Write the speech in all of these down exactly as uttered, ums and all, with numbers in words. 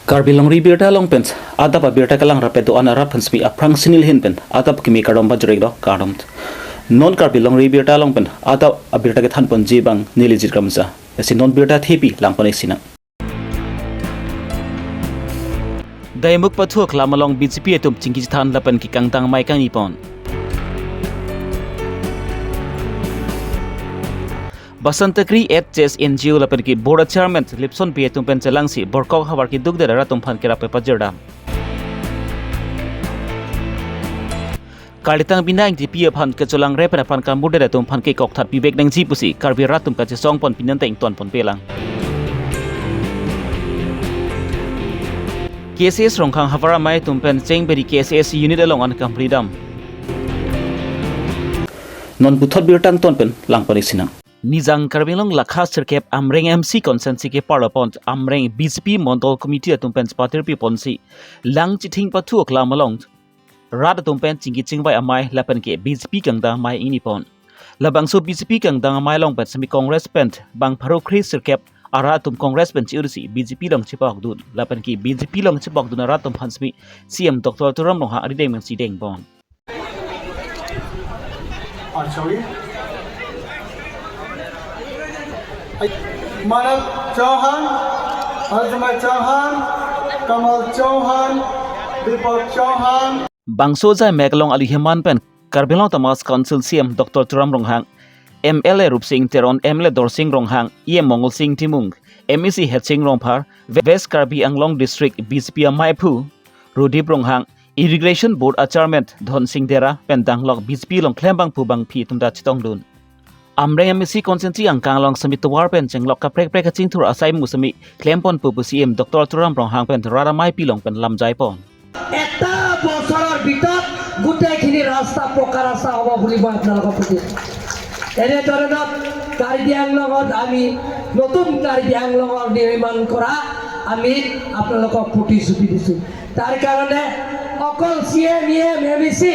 Karbi Longri Birta along pen adap abirta kelang rapet do-an arat aphan semi aphrang sinil hin pen adap kimi kardom pajirek do kardom. Non Karbi Longri Birta along pen adap abirta kethanponji abang neli Jit Kramsa. Lasi non birta thepi langpon-ik sinang. Daimukh pathu aklam along B J P atum chingki chethan lapen kekangdang amei kangnipon. Basantakri H S N G O lapen ke board chairman Lipson Bey atum pen chelangsi Borkok havar keduk der arat atum aphan kerap pajirdam. Karlitang Bina Engtipi aphan kecholang rep aphan kamudet atum aphan kekokthat pivek nangji pusi Karbi arat atum kachesongpon pinanteng tonpon pelang. K S S Ronghang havar amei atum pen Chengberi K S S unit along an kampridam. Non puthot birta angton pen langpon-ik sinang. Nijang Karbi Anglong lakha sirkep Amreng M C constituency keparlopon Amreng B J P Mondol Committee atum pen chepatir piponsi lang chithing pathu aklam along rat atum pen chingki chingvai amei lapen ke B J P kangdang amei ingnipon. Labangso B J P kangdang amei along pen semi Congress pen bang pharo kre sirkep arat atum Congress pen chi-ursi B J P along chepakdun lapen ke B J P along chepakdun arat atum aphan semi C M Doctor Tuliram Ronghang arideng pensi dengpon. Achawi. Ai, Manav Chauhan, Azmai Chauhan, Kamal Chauhan, Deepak Chauhan. Bangso ajai mek along alu heman pen Karbi Anglong Autonomous Council C M Doctor Tuliram Ronghang, M L A Rupsing Teron, M L A Dorsing Ronghang, E M Mongol Sing Timung, M A C Headsing Rongphar, West Karbi Anglong District B J P amei aphu Rodip Ronghang, Irrigation Board a Chairman Dhonsing Dera pen danglok B J P along klembangpo bangpi atum ta chetongdun. Amreng M A C constituency angkang along semi tovar pen chenglok kaprek prek kachingthur asai mu semi klempon pu pu C M Doctor Tuliram Ronghang pen rat ameipi along pen lamjaipon. এটা বছৰৰ ভিতৰত গোটেইখিনি ৰাস্তা পকা ৰাস্তা হ'ব বুলি মই আপোনালোকক কৈছোঁ। এনেধৰণত কাৰ্বি আংলঙত আমি নতুন কাৰ্বি আংলঙৰ নিৰ্মাণ কৰা আমি আপোনালোকক প্ৰতিশ্ৰুতি দিছোঁ। তাৰ কাৰণে অকল C M, E M, M E C,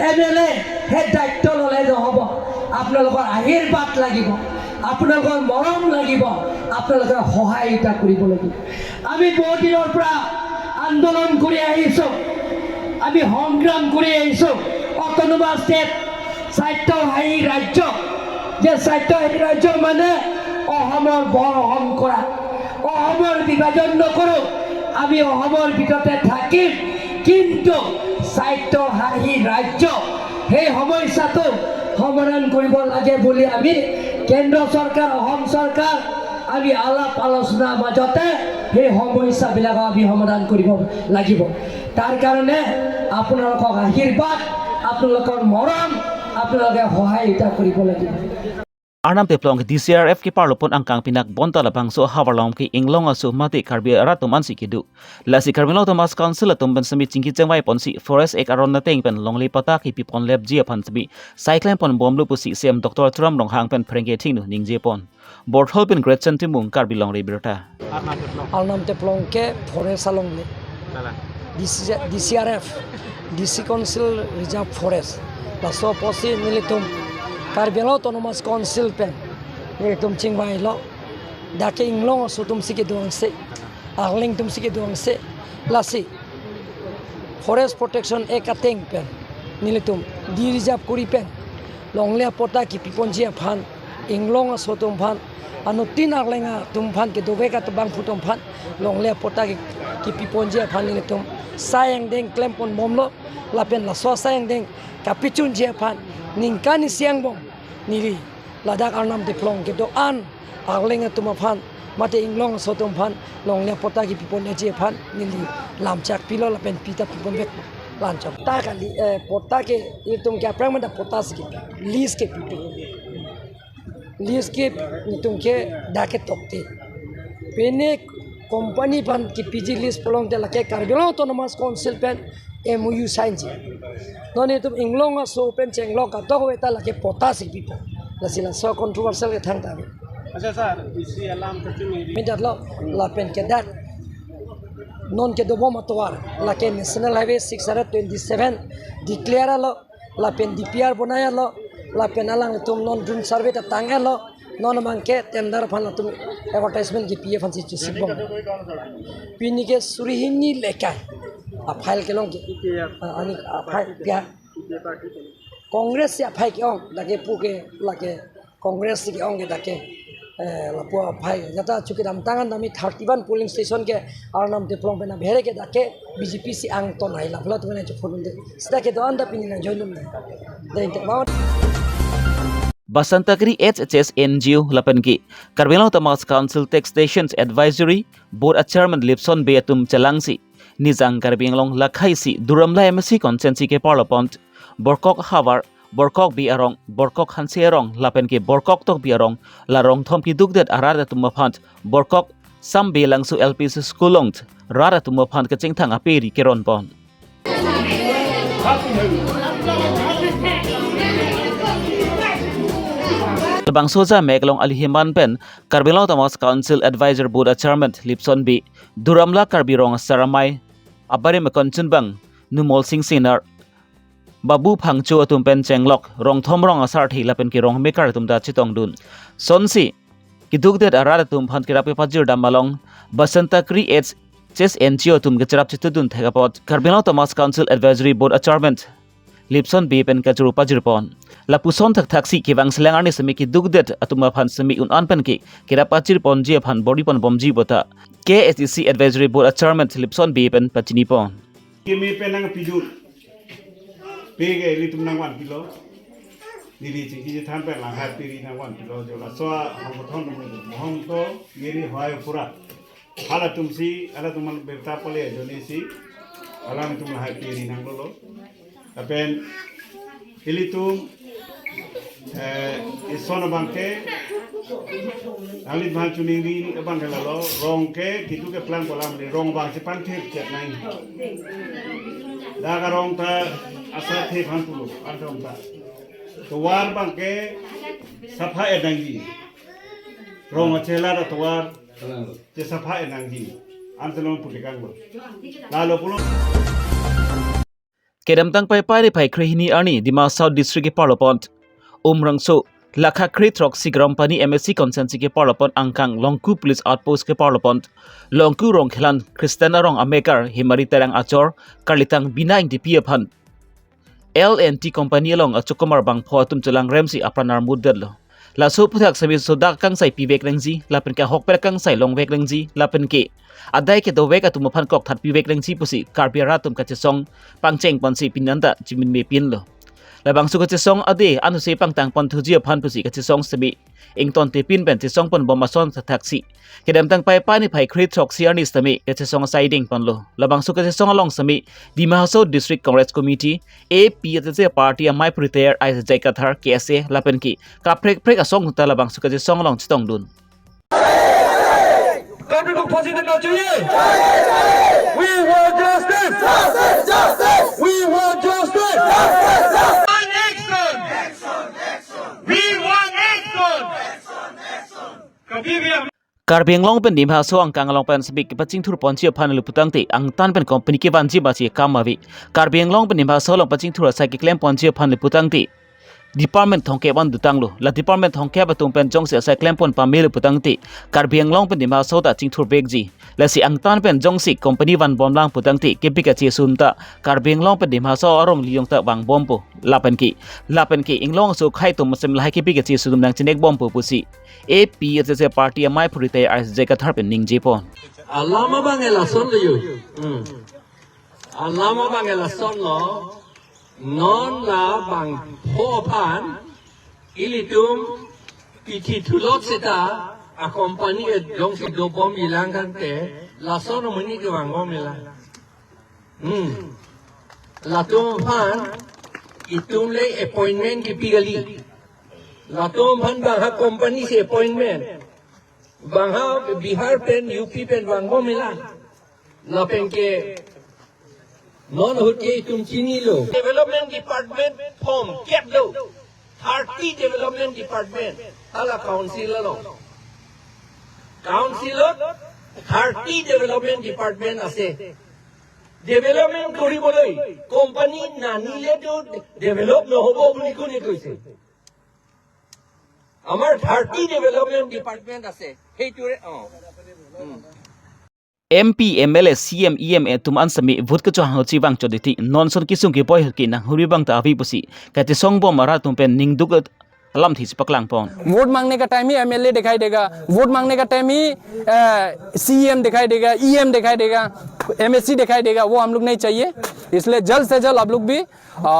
M L A সেই দায়িত্ব ল'লে নহ'ব। আপোনালোকৰ আশীৰ্বাদ লাগিব, আপোনালোকৰ মৰম লাগিব, আপোনালোকে সহায়িতা কৰিব লাগিব। আমি বহুত দিনৰ পৰা আন্দোলন কৰি আহিছোঁ, আমি সংগ্ৰাম কৰি আহিছোঁ। অট'নমাছ ষ্টেট, স্বায়ত্তশাসী ৰাজ্য, যে স্বায়ত্তশাসী ৰাজ্য মানে অসমৰ বৰ অসম কৰা, অসমৰ বিভাজন নকৰোঁ, আমি অসমৰ ভিতৰতে থাকিম, কিন্তু স্বায়ত্তশাসী ৰাজ্য সেই সমস্যাটো সমাধান কৰিব লাগে বুলি আমি কেন্দ্ৰ চৰকাৰ, অসম চৰকাৰ, আমি আলাপ আলোচনাৰ মাজতে সেই সমস্যাবিলাক আমি সমাধান কৰিব লাগিব। তাৰ কাৰণে আপোনালোকক আশীৰ্বাদ, আপোনালোকৰ মৰম, আপোনালোকে সহায়িতা কৰিব লাগিব। Arnam Teflong D C R F keparlopon angkang pinak bonta labangso havar along ke inglong aso mate Karbi arat atum ansi kedo. Lasi Karbi Anglong Autonomous Council atum pen semi chingki chingvaiponsi Forest Act aron ateng pen longle patta kepiponlepji aphan semi sai klempon bomlo pusi C M Doctor Tuliram Ronghang pen pherangke thingno ningjepon. Borthol pen Gretchen Timung, Karbi Longri Birta. Arnam Teflong ke forest along le. Kala. D C, D C R F, D C Council Reserve Forest. Laso apotsi nelitum Karbi Anglong Autonomous Council pen nelitum chingvailo. Dak ke inglong aso atumsi kedo angse, arleng atumsi kedo angse. Lasi Forest Protection Act ateng pen nelitum de-reserve kori pen longle apatta kepiponji aphan, inglong aso atum aphan, anuttin arleng atum aphan, kedovek abangphu atum aphan longle apatta ke, kepiponji aphan nelitum sai angdeng klempon bomlo, lapen laso sai angdeng kapechunji aphan ningkan isi angbong neli ladak Arnam Teflong kedo-an arleng atum aphan mate inglong aso atum aphan longle apatta kepiponji aphan neli lam chakpilo lapen pita piponvek lam chak. Ta kali, eh, patta ke itum ke aphrang mada patta si ke lease kepipe. Lease ke itum ke dak ke tokte. Pine company aphan kepiji lease pulote lake Karbi Anglong Autonomous Council pen M O U signji. Non itum inglong aso pen chenglok kadokave ta lake patta si pipo. Lasi laso controversial ke thangta ave. Accha sir, isi alam kachini. Mindat lo, lapen ke dak non kedobom atovar lake National Highway six hundred twenty-seven declare lo, lapen D P R bonai lo, lapen alangtum non drone survey ta tang lo, Non abang ke tender aphan latum advertisement kepi aphan si chesik bom. Pini ke suri hini lekai. A file kelong ke. Ah, ani a file pia. Congress si a file ke-ong, lake pu ke, lake Congress si ke-ong ke dak ke, eh, lapu a file. Jata chuki damtang an dami thirty-one polling station ke Arnam Teplong pen abhere ke dak ke B J P si angton hai la pula tu na chu phone de. Sita ke do anda pini na join dum na. Dai te mau. Basantagiri H H S N G O lapen ke Karbi Anglong Autonomous Council Taxation Advisory Board a Chairman Lipson Bey atum chelangsi Nijang Karbi Anglong lakhai si Duar Amla M A C constituency ke parlopon Borkok Havar, Borkok Bey arong, Borkok Hanse arong lapen ke Borkok Tokbi arong la Rongthom keduk det arat atum aphan Borkok Sam Bey Langso L P School along rat atum aphan kechingthang aperi keronpon. Labangso ajamvek along alihiman pen Karbi Anglong Autonomous Council Advisory Board a Chairman Lipson Bey, Duar Amla Karbi Rong Asar Amei abarim akonchunbang Numol Sing Singnar, Babu Phangcho atum pen chenglok Rongthom rong asarthe lapen ke rong mekar atum ta chetongdun. Sonsi keduk det arat atum aphan kerap kepajir dam along Basantagiri H H S N G O atum kecherap chetudun thek apot Karbi Anglong Autonomous Council Advisory Board a Chairman Lipson Bey pen kachoro pajirpon. Lapuson thakthaksi kevang selang arni semi keduk det atum aphan semi un-an pen ke kerap pajirponji aphan bor-iponbomji pu ta K H A D C Advisory Board a Chairman Lipson Bey pen pachinipon. Keme pen nangpidun. Pe ke ilitum nangvanpilo. Neli chingki chethan pen lang ha piri nangvanpilo. Jo laso a hongkothon nung mohom to, ngeri hoi pura. Halatum si, halatum man berta pale joni si, halatum lahai piri nanglolo. Lapen ilitum, eh, ison abang ke, anglit bang chuning ri abang ke lalo, rong ke, kitu ke plang kolam le, rong abang si pan thip chet nai. Dak arong ta asa thip han pulu, an ta. Tovar abang ke, sapha enangji. Rong achela da tovar, che sapha enangji. An ta long putikang lo. Lalo pulo. Kedamtang Paipai niphai kre hini arni Dima Hasao District ke parlopon Umrangso lakha kre throksi Garampani M A C constituency ke parlopon angkang Longku Police Outpost ke parlopon Longku Rongkhelan Christian arong amekar Himari Terang achor karlitang Bina Ingtipi aphan L and T company along achokomar bangpho atum chelangremsi apran armut detlo. Laso aphuthak semi sodak kangsai pivek nangji, lapen ke ahokpet kangsai longvek nangji, lapen ke adai kedovek atum aphan kokthat pivek nangji pusi Karbi arat atum kachesong pangchengponsi pini an ta chiminmepinlo. Labangso kachesong ade anuse pangtangponthuji aphan pusi kachesong semi ingtontepin pen chesongponbom ason thakthaksi kedamtang Paipai niphai kre throksi arni semi kachesong asai dingponlo. Labangso kachesong along semi Dima Hasao District Congress Committee, A P H H A party amei pu retire I S J Kathar K S A lapen ke kaprek prek asong ta labangso kachesong along chetongdun. कानून को फांसी देना चाहिए। We want justice. We want justice. Action! We want action! कभी भी हम Karbi Anglong pen Dima Hasao angkang along pen semi kepachingthurponji aphan le putangte angtan pen company kevanji masi kam ave. Karbi Anglong pen Dima Hasao along pachingthur asai keklemponji aphan le putangte department thomkep an dotanglo. La department thomkep atum pen jongsi asai klempon pame le putangte Karbi Anglong pen Dima Hasao ta chingthurvekji. Lasi angtan pen jongsi company vanbomlang putangte kepik kache sum ta Karbi Anglong pen Dima Hasao arong liyong ta vangbompo. Lapen ke, lapen ke inglong aso akhei atum masem lahai kepik kache sum nangchinekbompo pusi A P H H A party amei pu retire I S J Kathar pen ningjepon. Alam abang ke lasonlo yo. Hmm. Alam abang ke lasonlo. Non la bangpho aphan ilitum pithi thulot seta a company ke jongsi dobomjilang tangte lason amonit ke vangbomjilang. Hmm. Latum aphan itum le appointment kipi kali. Latum aphan bang ha company si appointment. Bang ha Bihar pen U P pen vangbomjilang. Lapen ke non ahut ke itum chinilo. Development Department form kep do. Thirty Development Department. Hala council along. Council ot thirty Development Department ase. Development koriboloi company nanile to develop nohobo buli kone koise? আমাৰ thirty development department আছে, সেইটোৰে। অ। উম। M P, M L A, C M, E M A atum an sitame vote kechohang chevang choditi non son kesung kepoi ahut ke nanghumri abang ta ave pusi kachesong bom arat atum pen ningduk alamthe si paklang pon. Vote मांगने का टाइम ही एमएलए दिखाई देगा, वोट मांगने का टाइम ही सीएम दिखाई देगा, ईएम दिखाई देगा, एमएसी दिखाई देगा। वो हम लोग नहीं चाहिए। इसलिए जल्द से जल्द आप लोग भी, अ,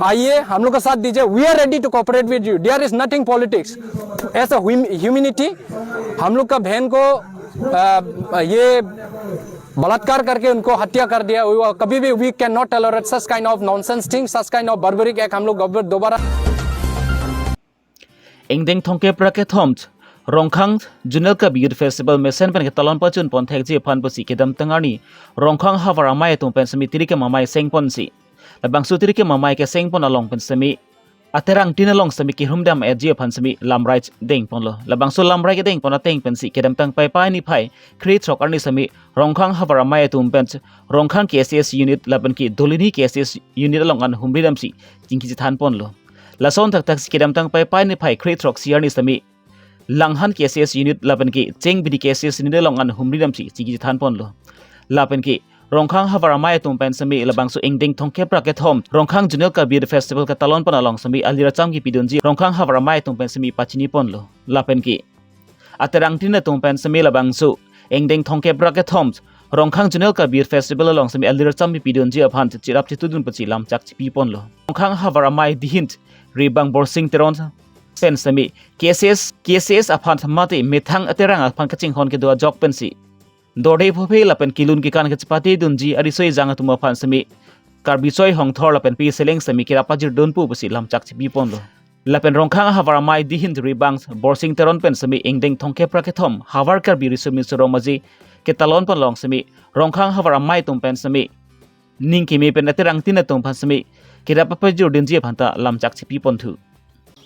आइए, हम लोग का साथ दीजिए। We are ready to cooperate with you. There is nothing politics. As a hum-, humanity, हम लोग का बहन को, अ, ये बलात्कार करके उनको हत्या कर दिया। वो कभी भी, we cannot tolerate such kind of nonsense things, such kind of barbaric act हम लोग दोबारा। Ingdeng thomkep ra kethom Rongkhang Zonal Karbi Youth Festival mesen pen ketalon pachun pon thekji aphan pusi kedamtang arni Rongkhang havar amei atum pen sitame tiri kemamei seng ponsi, labangso tiri kemamei keseng pon along pen sitame aterangtin along sitame kehumdam etji aphan sitame lamrai deng ponlo. Labangso lamrai kedeng pon ateng pensi kedamtang Paipai niphai krethrok arni sitame Rongkhang havar amei atum pen Rongkhang K S A S unit lapen ke Dolini K S A S unit along an humri damsi chingki chethan ponlo. Lason thakthak si kedamtang Paipai niphai krethrok isi arni sitame Langhan K S A S unit lapen ke Chengbiri K S A S unit along an humri damsi chingki chethan ponlo. Lapen ke Rongkhang havar amei atum pen sitame labangso ingdeng thomkep ra kethom Rongkhang Zonal Karbi Youth Festival ketalon pon along sitame aliracham kepidunji Rongkhang havar amei atum pen sitame pachini ponlo. Lapen ke aterangtin atum pen sitame labangso ingdeng thomkep ra kethom Rongkhang Zonal Karbi Youth Festival along sitame aliracham kepidunji aphan cherap chetudun pusi lamchak chepi ponlo. Rongkhang havar amei dihin Ribang Borsing Teron pen sitame K S A S, K S A S aphan mate methang aterang aphan kachinghon kedo ajok pensi dorde phophe lapen kelun kekan kachepate dunji ariso ejang atum aphan sitame Karbi choi hongthor lapen pe seleng sitame kerap pajirdunpo pusi lamchak chepi ponlo. Lapen Rongkhang havar amei dihin Ribang Borsing Teron pen sitame ingdeng thomkep ra kethom Havar Karbi Riso Miso Rong Maje ketalon pon along sitame Rongkhang havar amei atum pen sitame ning keme pen aterangtin atum aphan sitame kerap papajirdunji aphan ta lamchak chepi ponthu.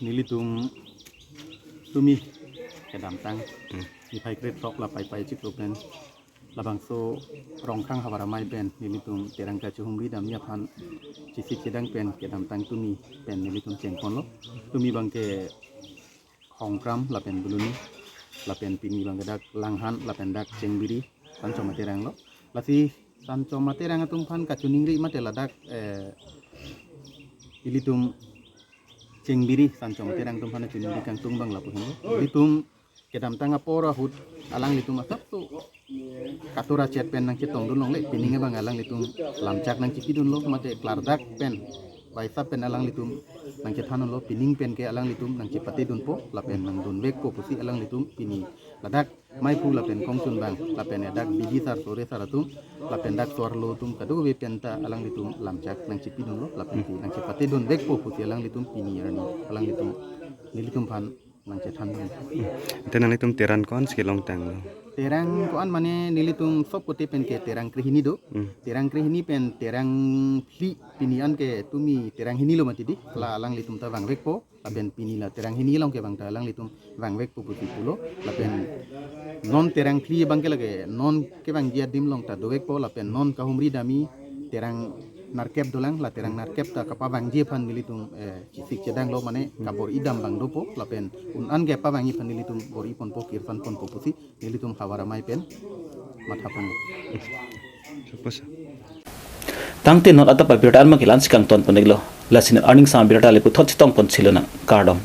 Nelitum tumi kedamtang, hmm, niphai krethrok la Paipai chiklo pen labangso Rongkhang havar amei pen nelitum terang kachehumri damji aphan chesik chedang pen kedamtang tumi pen nelitum cheng ponlo. Tumi abang ke Hongkram lapen Buluni lapen pini abang ke dak Langhan lapen dak Chengbiri Sanchom aterang lo. Lasi Sanchom aterang atum aphan kachiningri mate ladak, eh, ilitum Chengbiri Sanchom aterang atum aphan chiningri kangtung abang lapu henlo. Ilitum kedamtang apor ahut alanglitum asap tu katura chet pen nangchetongdun longle, pining abang alanglitum lamchak nangchepidunlo, mate klardak pen, baisap pen alanglitum nangchethandunlo, pining pen ke alanglitum nangchepatedunpo, lapen nangdunvekpo pusi alanglitum pini ladak maiphu lapen kongchun abang, lapen dak B D sir, sore sir atum, lapen dak so-arlo atum kadokave pen ta alanglitum lamchak nangchepidunlo, lapen ke nangchepatedunvekpo pusi alanglitum pini arni alanglitum nelitum aphan nangchethan. Te nanglitum terang ko-an si kelongtanglo? Terang ko-an mane nelitum sop kote pen ke terang krehini do. Hmm. Terang krehini pen terang phli pini an ke tumi terang hini lo mati di. La alanglitum ta vangvekpo. Lapen pini la terang hini along ke abang ta alanglitum vangvekpo pusi pulo. Lapen non terang phli abang ke lake non kevangji adim along ta dovekpo. Lapen non kahumri damji terang nerkep dolang, la terang nerkep ta kapavangji aphan nelitum, eh, chesik chedanglo mane kabor-i dam abang dopo, lapen un-an ke pavangji aphan nelitum bor-i ponpo, kirsan ponpo pusi nelitum havar amei pen matha ponlo. Tangte non adap abirta an mangkilan si kangton pon-iklo. Lasi non aning sang abirta le puthot chetong pon silonang. Kardom.